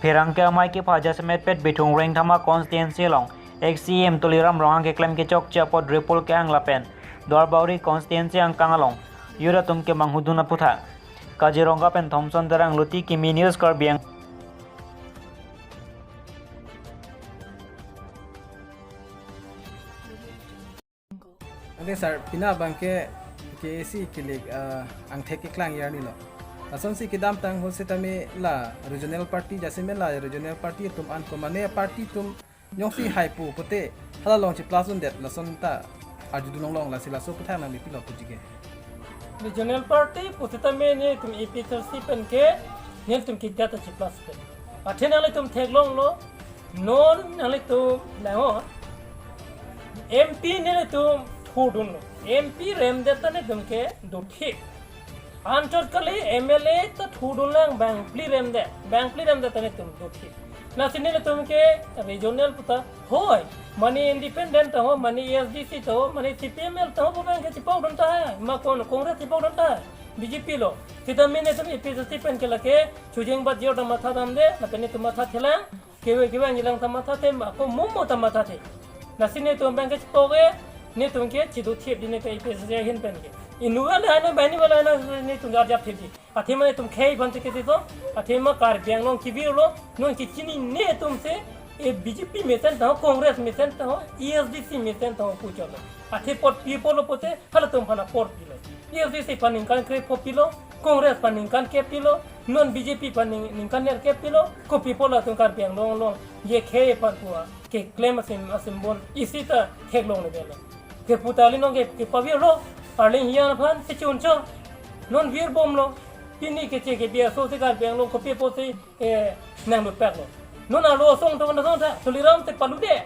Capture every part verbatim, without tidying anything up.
Pherangke amei kepha jasemet pet Bithung Rengthama constituency along ex C E M Tuliram Ronghang keklem kechokche apot repol ke-ang lapen Duarbagori constituency angkang along youth atum kemanghudun aphuthak. Kaziranga pen Thomson Terang, Luti Kimi News, Karbi Anglong. Ante sir, pini abangke K A A C kilik, ah, angthek keklang arni lo. Lasonsi kedamtang ahut setame la regional party, jasemet la regional party atum an ko mane party atum jongsi haipo pute hala along chiplas dundet, lason ta arjudun longlong, lasi laso aphuthak nangli pilo puji ke. Regional party pu setame nelitum A P H L C pen ke nelitum kejat ta chiplas pen. Athe nanglitum theklonglo, non nanglitum la ho, M P nelitum thurdunlo. M P remdet ta nelitum ke dothip. Anchot kali, M L A ta thurdunlang bangphli remdet, bangphli remdet ta nelitum dothip. Lasi nelitum ke regional puta hoi, mane independent ta ho, mane A S D C ta ho, mane C P M L ta ho, pu abangke chipokdun tahai, ma kon Congress chipokdun tahai, B J P lo. Setame nelitum A P H L C pen ke lake chojeng bat jor ta matha damde, lapen nelitum mathathelang, kewe kewe anjilang ta mathathe, ma ko momo ta mathathe. Lasi nelitum abangke chipok-e, nelitum ke chidothip di nelitum A P H L C ahin pen ke. Inut wala hana, banghini wala hana, nelitum arjap thip di. Athema nelitum khei aphan chekethe so, athema Karbi Anglong kevirlo, non kechinine atum si, e B J P mesen ta ho, Congress mesen ta ho, A S D C mesen ta ho pu cholo. Athe apot pi apotlo pute, halatum aphan apot pilo. A S D C aphan ningkan krepho pilo, Congress aphan ningkan kep pilo, non B J P aphan ning-, ningkan nerkep pilo, kopi apot latum Karbi Anglong along, je khei aphan pu-a keklem asim, asim bon, isi ta theklongledetlo. Kepu ta kali, non ke, kepavirlo, arleng hiyan aphan si chuncho, non virbomlo, pini keche kebi aso si Karbi Anglong kopi apot si, eh, nanglut paklo. Non arlo asong atum asong ta, Tuliram si palude.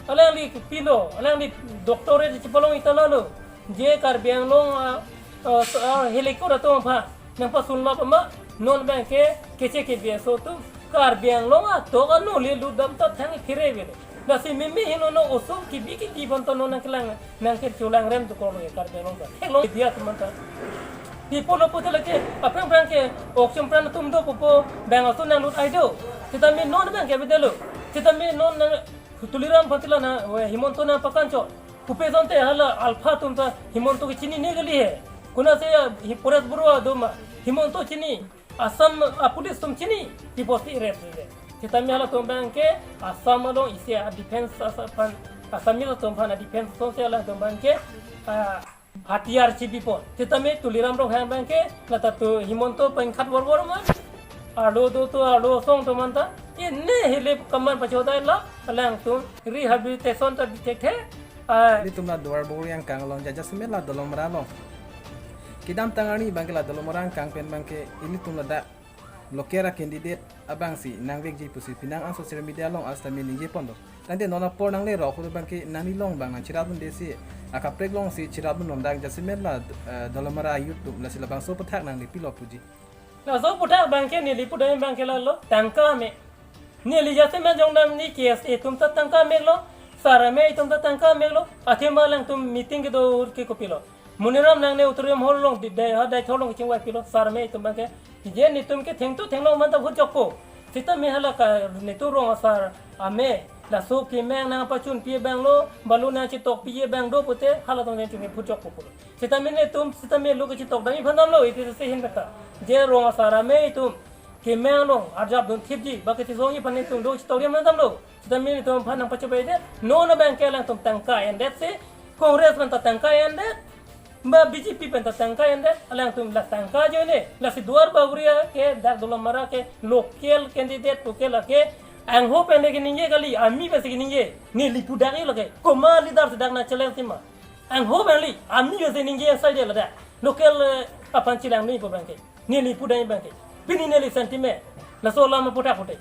Alangli pilo, alangli doctorate chipalong ita lalo. Je Karbi Anglong, ah, ah, ah, helekor atum aphan nangpasunlap ma, non abangke keche kebi aso atum Karbi Anglong atok ano le ludam ta thang phire velo. Lasi meme heno no oso kebi kebi aphan ta non nangkelang, nangkecholang rem tu kolo ye Karbi Anglong ta. Theklong dia teman ta. Pi apotlo pute lake, aphrang aphrang ke, ok chum pran atum do pupo, bang aso nanglut ai do. Setame non abangke avedetlo. Setame non nang Tuliram aphan tila na, we, Himanta nangpakanchot. Kopi asonte hala alpha atum ta Himanta kechinine kali he. Konatsi, ah, hi Paresh Baruah do ma, Himanta chini, Assam, ah, police atum chini, pi apotsi arrest le. Setame halatum abangke Assam along isi a-defense asa aphan, Assamese atum aphan a-defense asonsi halatum abangke, ah, hatiyar chibipo. Setame Tuliram Ronghang abangke, lata tu Himanta pen khat vorvor ma. Arlo do tu arlo asong atum anta, ine hilip kaman pachodai la, alangtum rehabilitation ta bithekthe. Ah. Ilitum la Duarbagori angkang along, jasemet la Dolamara along. Kedamtang arni abangke la Dolamara angkang pen abangke ilitum ladak local a-candidate abangsi nangvekji pusi penang an social media along setame ningjeponlo. Tangte non apor nangle rok ahut abangke nangli along abang nangcherapdunde si, akaprek alongsi cherapdun longdang, jasemet la, eh, Dolamara youth atum, lasi labangso aphuthak nangli pilo puji. Laso aphuthak abangke neli pudam abangke lalo, tangka me. Neli jasemet jongdam ni K S A atum ta tangka melo, sir amei atum ta tangka melo, athema alangtum meeting kedo ahut ke kopilo. Moniram nangne auditorium hall along di, dei ha dei tholong kachingvai pilo, sir amei atum abangke. Je netum ke thengtu thenglong man ta vote jokpo. Setame hala ka netum rong asar amei, laso kemeng nangpachunpi abanglo, balu nangchetokpi abang do pute, halatum nangchunke vote jokpo pulo. Setame netum, setame lo kachetokdam aphan damlo, iti se hin kata. Je rong asar amei atum kemeng along arjapdun thipji, ba kachisongji aphan netum do chetokdam damlo. Setame netum aphan nangpachobei det, non abangke alangtum tangka endet si, Congress pen ta tangka endet, ba B J P pen ta tangka endet, alangtum la tangka ajoine, lasi Duarbagori ke dak Dolamara ke local candidate pu ke lake, angho pen le keningje kali, ami pensi keningje, neli pudakji lake, komat leader si dak nangchallenge ma. Angho pen le, ami pensi ningje asai de ladak. Local, eh, aphan chelang ni pu abangke. Neli pudam abangke. Pini neli sentiment. Laso alam aphuthak pute.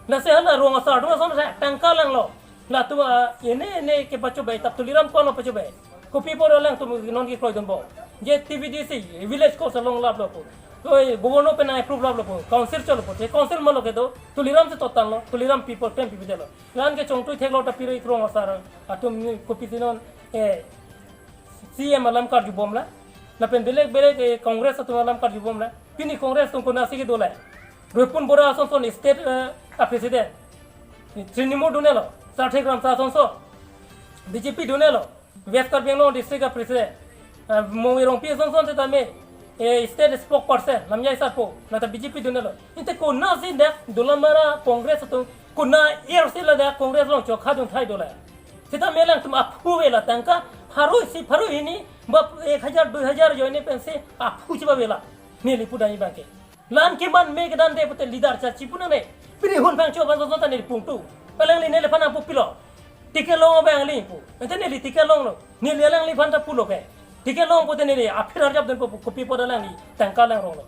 Lasi hala rong asar atum ason sa tangka langlo. Latum, ah, ene ene kepachobei, tap Tuliram kono pachobei. Kopi apot alangtum non kekroidunbom. Je T V D C, village council along laplo pu. Oi, governor pen approve laplo pu. Council cholo pu. Je council malo kedo, Tuliram si totanlo, Tuliram people pen pipidetlo. Lan ke chongtui theklo ta piri rong asar atum ni kopisi non, eh, C M alam karjubom la. Lapen belek belek, eh, Congress atum alam karjubom la. Pini Congress atum konatsi kedo la. Ripun Bora ason son state, eh, a president, Trinamool dunelo, Sarthe Kramsa asonson, B J P dunelo, West Karbi Anglong district a president, eh, Mongwi Rongpi asonson setame, eh, state spokesperson, Lamjai Sarpo, lata B J P dunelo. Inte konatsi dak Dolamara Congress atum, konat er si ladak Congress along chokha dun thai dola. Setame alangtum aphu avela, tangka pharo isi pharo hini, ba ek hajar, dui hajar ajoine pensi aphu chiba avela. Neli pudamji abangke. La-an keman me kedande pute leader cha chipu nangne. Pini hun bang cho bang so ta neli pungtu. Alangli neliphan aphu pilo. Ticket long abang alangli pu. Ente neli ticket longlo. Neli alangliphan ta pulo ke. Ticket long pute neli aphi arjap dunpo pu, kopi apot alangli tangka langronglo.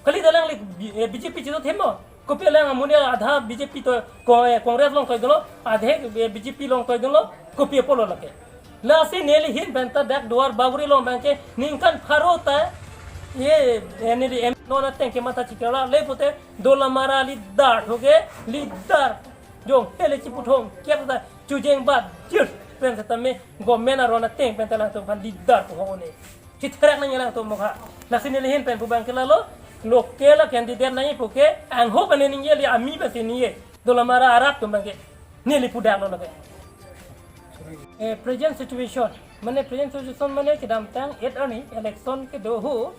Kali ta alangli B-, eh, B J P chito themlo. Kopi alang amonit adha B J P to ko-, eh, Congress along toidunlo, adhe, eh, B J P along toidunlo, kopi apotlo lake. Lasi neli ahin pen ta dak Duar Bagori along abangke ningkan pharo ta, ye, eh, neli em non ateng kematha chikala le pute Dolamara leader thoke, leader jong hele chiputhom kep ta chujeng bat jir pen setame government aron ateng pen ta alangtum aphan leader pu ho ne. Chitherak nangji alangtum mokha. Lasi neli ahin pen pu abangke lalo, local a candidate nangji puke, angho pen neli ningjeli, ami pensi ningje. Dolamara arat atum abangke neli pudaklo lake. Eh, present situation, mane present situation mane kedamtang et arni election kedo ahut,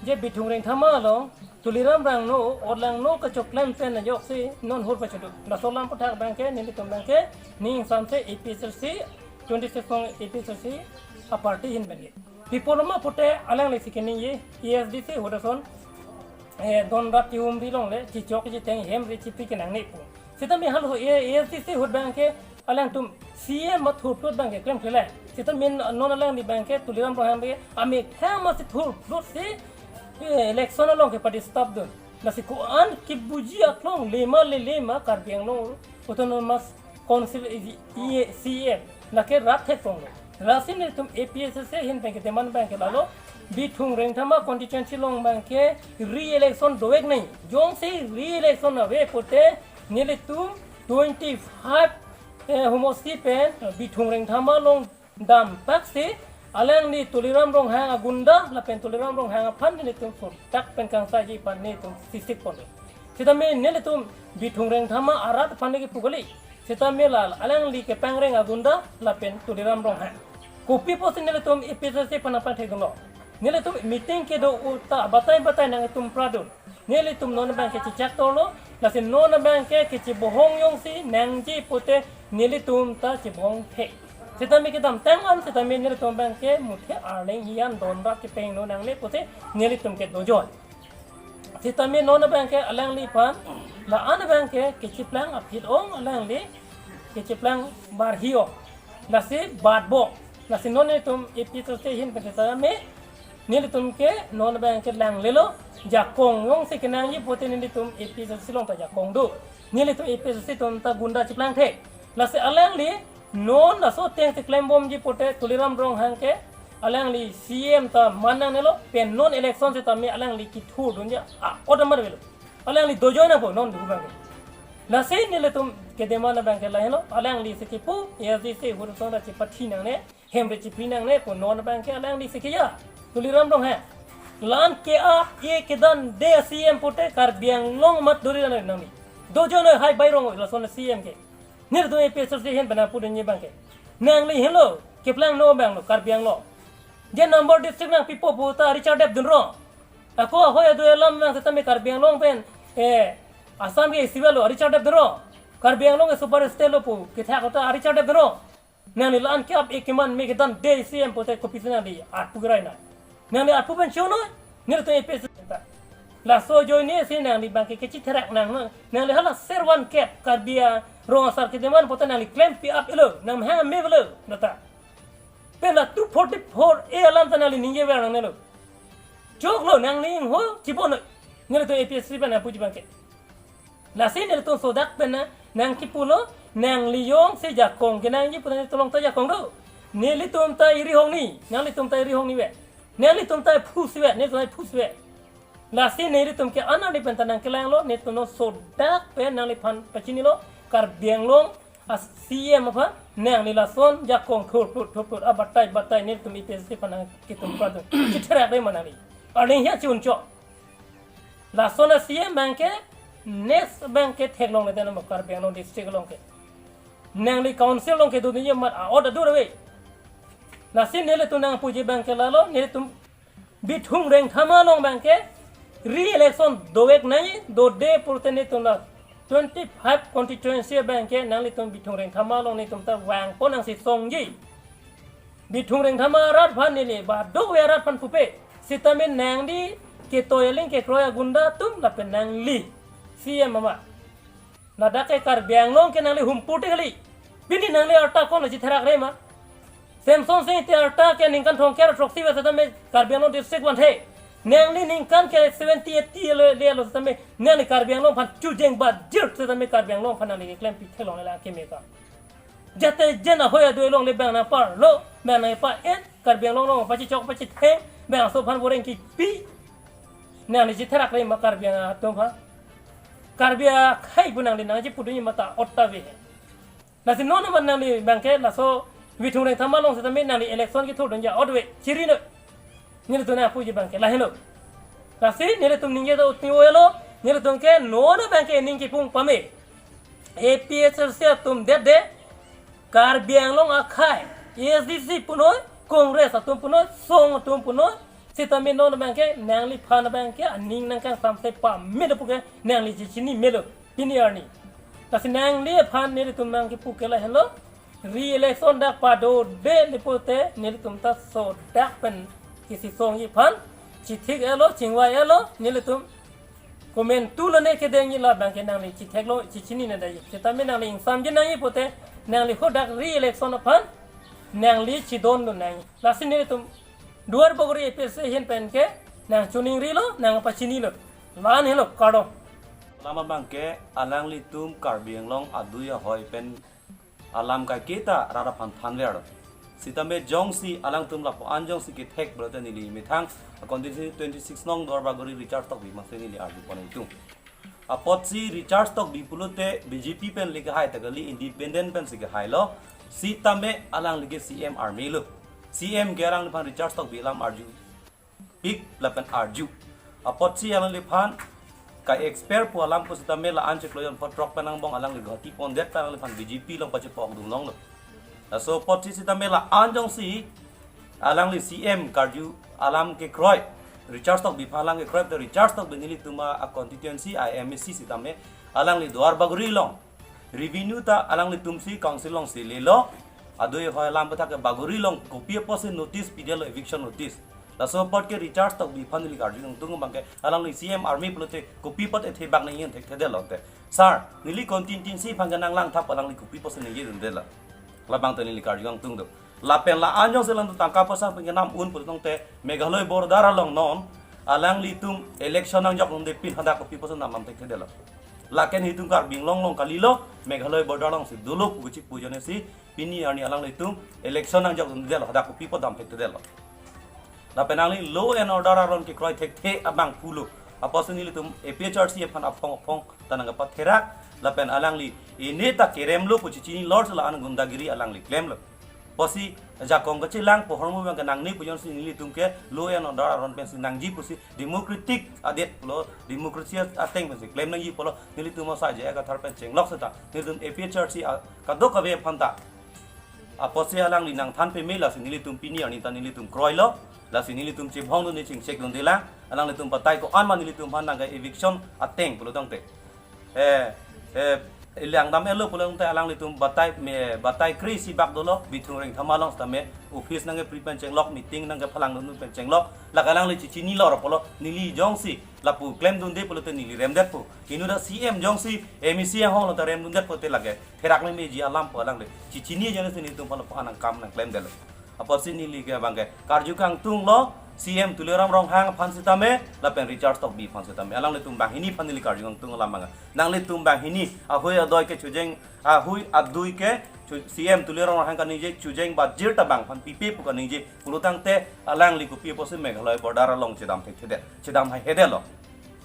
je Bithung Rengthama along Tuliram Ronghang no, Odlangno kachoklem pen ajoksi non hur pachodu. Laso alam aputhak abangke nelitum abangke ning samse A P H L C, twenty-six along A P H L C a party ahin abangke. Pi apotlo ma pute alangli si keningje, A S D C ahut ason, eh, don rat chihumri longle, chichok chitheng hemri chipi kenangne pu. Setame halo, eh, A S D C ahut abangke alangtum C M athurplot abangke klemkle le. Setame non alangli abangke Tuliram Ronghang abangke amethang masi thurplot si, eh, election along keparticipate dun. Lasi ko-an kebuji aklong lema lelema Karbi Anglong Autonomous Council, eh, C M, lake rat theklonglo. Lasi nelitum A P H L C ahin abangke demand abangke lalo, Bithung Rengthama constituency along abangke re-election dovek nangji. Jongsi re-election ave pute nelitum twenty-five, eh, homosti pen, eh, Bithung Rengthama along dampak si alangli Tuliram Ronghang agunda lapen Tuliram Ronghang aphan nelitum sordak pen kangsaiji aphan nelitum sisik ponlo. Setame nelitum Bithung Rengthama arat aphan neli pu kali. Setame la alangli kepangreng agunda lapen Tuliram Ronghang. Kopi apotsi nelitum A P H L C aphan nangpangthekdunlo? Nelitum meeting kedo ahut ta batai batai nangtum pradun. Nelitum non abangke chechak torlo, lasi non abangke kechebohong jongsi nangji pute nelitum ta chebohong thek. Setame kedamtang an setame nelitum abangke muthe arleng hiyan don rat kepeng no nangne pute nelitum ke dojoi. Setame non abangke alangliphan la-an abangke kechiplang aphi ong, alangli kechiplang barhi ong. Lasi batbom. Lasi non nelitum A P H L C ahin pen setame nelitum ke non abangke langlelo, jakong jongsi kenangji pute nelitum A P H L C along ta jakong do. Nelitum A P H L C atum ta gunda chiplang thek. Lasi alangli non laso ateng si klembomji pute Tuliram Ronghang ke alangli C M ta man nangnelo, pen non election setame alangli kithurdunji a-ot amar avelo. Alangli dojoi nangpo non duhu abangke. Lasi nelitum kedemand abangke lahenlo, alangli si kipu, A S D C ahut ason ta chipathi nangne, hemri chipi nangne pu non abangke alangli si keja. Tuliram Ronghang. La-an ke-ap e kedande C M pute Karbi Anglong amat dori nangne nangli. Dojoi noi, hai bai rong lason C M ke. Nelitum A P H L C ahin pen nangpudunji abangke. Nangli henlo, keplang no abanglo, Karbi Anglong. Je number district nangpipo pu ta ari chardep dunrong. Ako ahoi adu alam nang setame Karbi Anglong pen, eh, Assam ke isiwalo, ari chardep dunrong. Karbi Anglong ke super state lo pu, kethak kota ari chardep dunrong. Nangli la-an ke-ap e keman me kedande C M pute kopisi nangli arpu kerai na. Nangli arpu pen chonoi, nelitum A P H L C ta. Laso ajoine si nangli abangke kechitherak nang, nangli hala servan kep Karbi Anglong asar kedemand pute nangli klempi ap elo, nang mehang me velo, nata. Pen la two forty-four A alam ta nangli ningjever nangnelo. Choklo nangli ingho chibonoi. Nelitum A P H L C pen nangpuji abangke. Lasi nelitum sodak pen na, nangkipulo, nangli jongsi jakong kenangji pute nelitum along ta jakong do. Nelitum ta iri hongni, nanglitum ta iri hongni ve. Nanglitum ta phu si ve, nelitum ta phu si ve. Lasi nelitum ke an arni pen ta nangkelanglo, nelitum non sodak pen nangliphan pachinilo, Karbi Anglong a C M aphan, nangli lason jakong thurplot thurplot, a batai batai nelitum A P H L C aphan nangkitum pradun. Chitherak re ma nangli. Arleng hia chi-un chok. Lason a C M abangke, Next abang ke theklongle tangte Karbi Anglong district along ke, nangli council along kedo dunji amat a-ot adur ave. Lasi nelitum nangpuji abang ke lalo, nelitum Bithung Rengthama along abang ke re-election dovek nangji, dode pulote nelitum la twenty-five constituency abang ke nanglitum Bithung Rengthama along nelitum ta vangpo, nangsi songji. Bithung Rengthama arat aphan neli ba dovek arat aphan pupe. Sitame nangli ketoi aling kekroi agunda atum lapen nangli C M amat, ladak ke Karbi Anglong ke nangli humpu te kali. Pini nangli arta ko-an chetherak re ma? Semson Sing Ingti arta ke ningkan thomkep throksi vet setame Karbi Anglong district vanthe. Nangli ningkan ke seventy eighty le, le lo setame nangli Karbi Anglong aphan chujeng bajir setame Karbi Anglong aphan nangli keklem pi theklongle la keme ka. Jate jen ahoi adoi along le bang nangparlo, bang nangpa-en, Karbi Anglong along pachichok pachitheng, bangso aphan boreng kipi. Nangli chetherak re ma Karbi atum ha? Karbi akhei pu nangli nangchepu dunji amat a-ot ave. Lasi non amat nangli abang ke laso Bithung Rengthama along setame nangli election kethurdunji a-ot ave, chiri no. Nelitum nangpuji abang ke lahenlo. Lasi nelitum ningje do uti oelo, nelitum ke non abang ke ning kipung pame. A P H L C atum det de, Karbi Anglong akhei, A S D C punoi, Congress atum punoi, song atum punoi, sitame non abang ke nangliphan abang ke aning nangkangsamse pame do pu ke nangli chechini melo, pini arni. Lasi nangliphan nelitum abang ke pu ke lahenlo, re-election dak padodele pulote nelitum ta sodak pen kisi songji aphan chithik-etlo, chingvai-etlo, nelitum komantu lone kedengji la abang ke nangli chitheklo, chechini nangji. Setame nangli ingsamji nangji pulote nangli hadak re-election aphan nangli chidondun nangji. Lasi nelitum Duar Bagori A P H L C ahin pen ke nangchoningrilo, nangpachinilo. La-an helo, kardom. Alam abang ke alanglitum Karbi Anglong adui ahoi pen alam kaiketa rat aphan thanver. Sitame jongsi alangtum lapu-an jongsi kethek pulote neli methang a constituency twenty-six nong Duar Bagori Richard Tokbi masi neli arjupon ingtung. Apotsi Richard Tokbi pulote B J P pen le kehai ta kali, independent pensi kehailo. Sitame alangli ke C M armelo. C M ke alangliphan Richard Tokbi alam arju pik lapen arju. Apotsi alangliphan ka-expert pu alam pusitame la-an chiklo jon pho throk pen angbong alangli Guwahati pondet pen alangliphan B J P along pachepokdun longlo. Laso apotsi sitame la-an jongsi alangli C M karju alam kekroi, Richard Tokbi aphan alam kekroi, te Richard Tokbi nelitum a constituency a M A C sitame alangli Duar Bagori along revenue ta alanglitumsi council alongsi lelo. Adui ahoi alam aputhak ke Bagori along kopi apotsi notice pidetlo, eviction notice. Laso apot ke Richard Tokbi aphan neli karju ingtung abang ke alangli C M arme pulote kopi apot ethe bak nangji thekthedetlo te. Sir, neli constituency aphan ke nanglang thap, alangli kopi apotsi nangji dundetlo. Labang te neli karju ingtung do. Lapen la-an jongsi alangtum tangka poisa pen kenam un pulo tangte Meghalaya border along non alanglitum election nangjok longde pin hadak kopi apotsi namdam thekthedetlo. Lake nelitum Karbi Anglong along kalilo, Meghalaya border alongsi dolo pu chikpu ajoine si pini arni alanglitum election nangjok longdetlo, hadak kopi apot dam thekthedetlo. Lapen nangli law and order aron kekroi thekthe abang pulo. Apotsi nelitum A P H L C aphan aphong aphong ta nangpatherak, lapen alangli ine ta keremlo pu chechini lor si la-an gundagiri alangli klemlo. Apotsi jakong kachelang pu ahormu abang ke nangne pu ajoinesi nelitum ke law and order aron pensi nangji pusi democratic adet pulo, democracy ateng pensi klem nangji pulo, nelitum asai J I Kathar pen chenglok seta nelitum A P H L C a-, kadokave aphan ta. Apotsi alangli nangthan pame, lasi nelitum pini arni ta nelitum kroilo, lasi nelitum chebhong dunde, chingchek dunde lang, alanglitum batai ko-an ma nelitum aphan nangke eviction ateng pulo tangte. Eh, eh, ilang dam-etlo pulo tangte alanglitum batai me, batai kre-isi bak dolo, Bithung Rengthama along sitame, office nangkepri pen chenglok, meeting nangkephalang dun pen chenglok, lake alangli chechini lor pulo, neli jongsi lapu klem dunde pulote neli remdetpo. Inut a C M jongsi M A C ahong lo ta rem dundet pulote lake therak memeji alam pu alangli chechini ajoinesi nelitum aphan lapu-an nangkam nangklemdetlo. Apotsi neli ke abang ke karju kangtunglo, C M Tuliram Ronghang aphan sitame lapen Richard Tokbi aphan sitame, alanglitum banghini aphan neli karju kangtung alam abang. Nanglitum banghini ahoi adoi ke chujeng, ahoi adui ke chu-, C M Tuliram Ronghang kaningje chujeng bajir ta bang aphan pipe pu kaningje pulo tangte alangli kopi apotsi Meghalaya border along chedam thekthedet, chedam haihedetlo.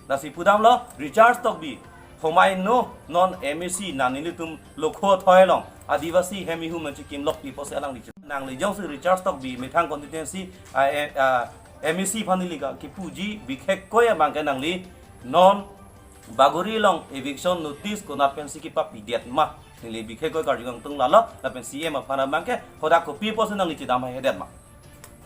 Lasi pudamlo, Richard Tokbi, homai no non M A C na nelitum lokho thoi along Adivasi hem ihum nangchekimlok pi pusi alangli. Nangli jongsi Richard Tokbi methang constituency a, a, M A C aphan neli ka kipuji bikhek koi abang ke nangli non Bagori along eviction notice konat pensi kepapidet ma? Neli bikhe koi karju kangtung lalo, lapen C M aphan abang ke hadak kopi apotsi nangli chedam haihedet ma?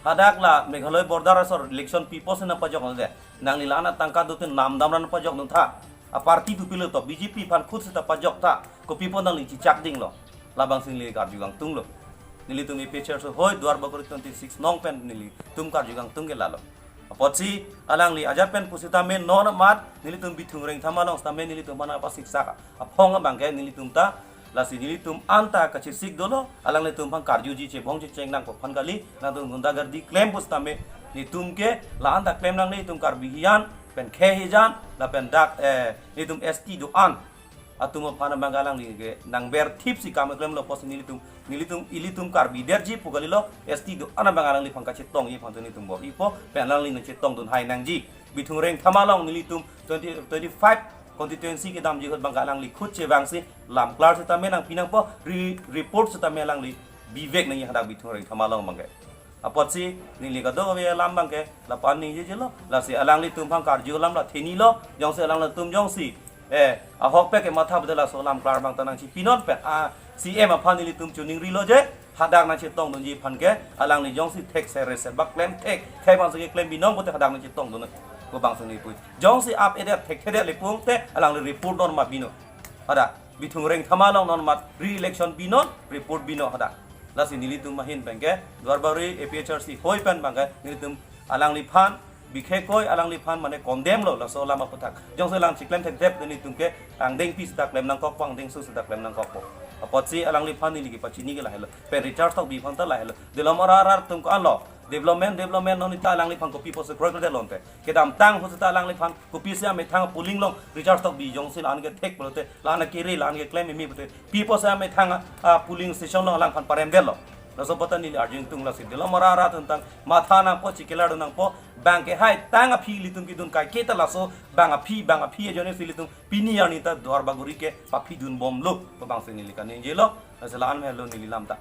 Hadak la Meghalaya border asor election pi apotsi nangpajokdunde? Nangli la-an atangka dote namdamra nangpajokdun tha. A party tu pilo to, B J P aphan khut seta pajok tha. Kopi apot nangli chichak dinglo? Labangsi neli karju kangtunglo. Nelitum A P H L C hoi Duar Bagori twenty six nong pen nelitum karju kangtung ke lalo. Apotsi alangli ajat pen pusitame non amat nelitum Bithung Rengthama along sitame nelitum aphan apa siksa ka aphong abang ke nelitum ta, lasi nelitum anta kachesik dolo, alanglitum aphan karjuji chebong checheng nangpo aphan kali, nangtum gundagardi klem pusitame, nelitum ke la-an ta klem nangne, nelitum Karbi hijan pen khei hijan lapen dak, eh, nelitum S T do-an atum aphan abang alangli ke nangberthipsi kam klemlo, apotsi nelitum, nelitum ilitum Karbi detji pu kalilo, S T do-an abang alangliphan kachetongji aphan nelitum bor-ipo, pen alangli nangchetongdun hai nangji. Bithung Rengthama along nelitum twenty, twenty five constituency kedamji ahut abang alangli khut chevangsi lamklar sitame nangpi nangpo, re-, report sitame alangli bivek nangji hadak Bithung Rengthama along abang ke. Apotsi neli kadokave alam abang ke lapu-an ningjejelo, lasi alanglitum aphan karju alam la thenilo, jongsi alanglitum jongsi, eh, ahokpet kematha pulote laso lamklar abang ta nangchipinon pen, a, C M aphan nelitum chiningrilo je, hadak nangchetongdunji aphan ke, alangli jongsi thekse reset bak klem thek, thek abangsi keklem binong pulote hadak nangchetongdun, ko abangsi neli pu. Jongsi ap-edet thekthedet le pulote alangli report non ma binon. Hadak Bithung Rengthama along non amat re-election binon, report binon hadak. Lasi nelitum ahin abang ke, Duar Bagori A P H L C hoi pen abang ke, nelitum alangliphan bikhe koi alangliphan mane condemn lo laso alam aputhak. Jongsi alang chiklem thekthedet nelitum ke angdengpi seta klem nangkokpo, angdengso seta klem nangkokpo. Apotsi alangliphan neli kepachini ke lahelo. Pen Richard Tokbi aphan ta lahelo. Delom arat arat atum ko-anlo. Development, development non ita alangliphan kopi apotsi kroikre lonte. Kedamtang ahut seta alangliphan kopisi amethang polling along Richard Tokbi jongsi la-an kethek pulote, la-an kere, la-an keklem meme pulote, pi apotsi amethang, ah, polling station along alangphan paremdetlo? Laso aputhak neli arju ingtung, lasi delom arat arat atum tang matha nangpo, chikila dun nangpo, bang ke hai tang aphi ilitum kedun kaike ta laso bang aphi, bang aphi ajoine si ilitum pini arni ta Duar Bagori ke paphidunbomlo, ko abangsi neli kaningjelo, lasi la-an helo neli lam ta.